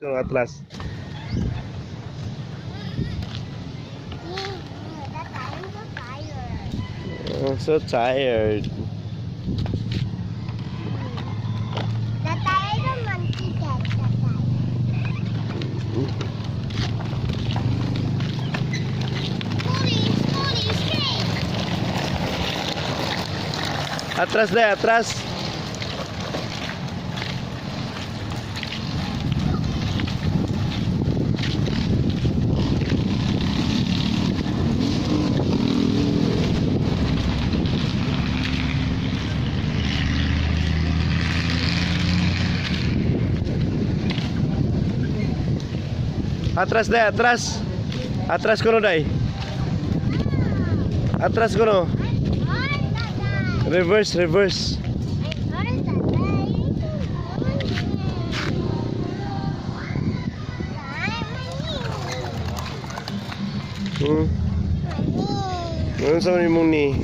Yung atlas. I'm so tired. I'm so tired. Tatay, I don't want ticket, Tatay. Police, police, case. Atras na, atras. Atras na, atras. Atras ko no, day. Atras ko no. I'm on, Tatay. Reverse, reverse. I'm on, Tatay. Ano sa mong ni?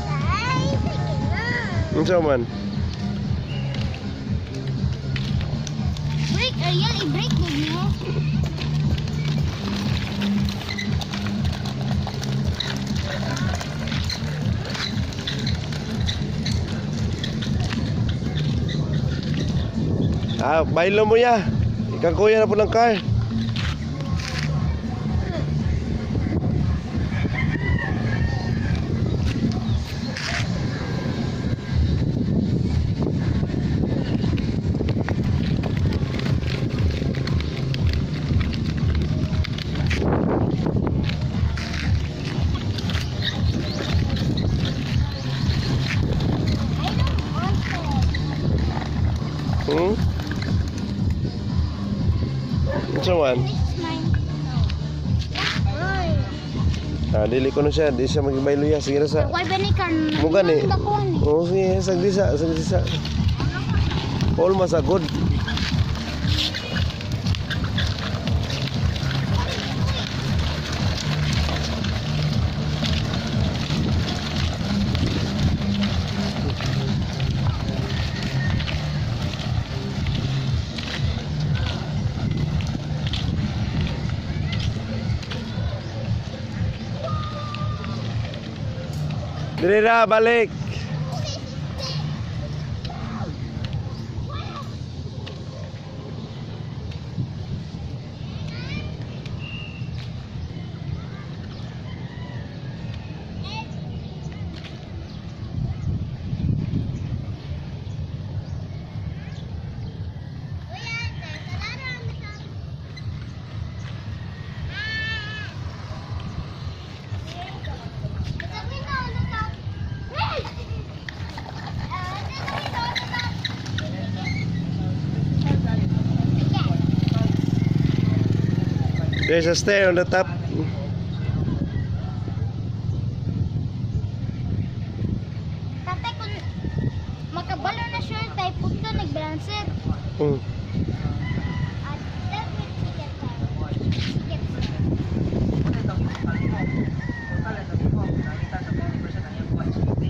Tay, sige na. Unsa man? Break, Ariel, i-break mo niyo. Ah, baylo mo ya. Ikaw kuya na po ng car. I don't want it. Unsa man? This is mine. No. That's mine. Ah, dili ko na siya, di siya magbaylo ya. Sige na sa. Why ba ni kan? Mo gani. Dakuan eh. Oh, sige, sagdisa, sagdisa. Paul masagod. Dili na, balik. Kuya, there's a ladder on the top. There's a window on the top. There's a window on the top. Yeah. There's a stair on the top. Tatay, kung makabalo na siya, tayo punto, nag-balancer.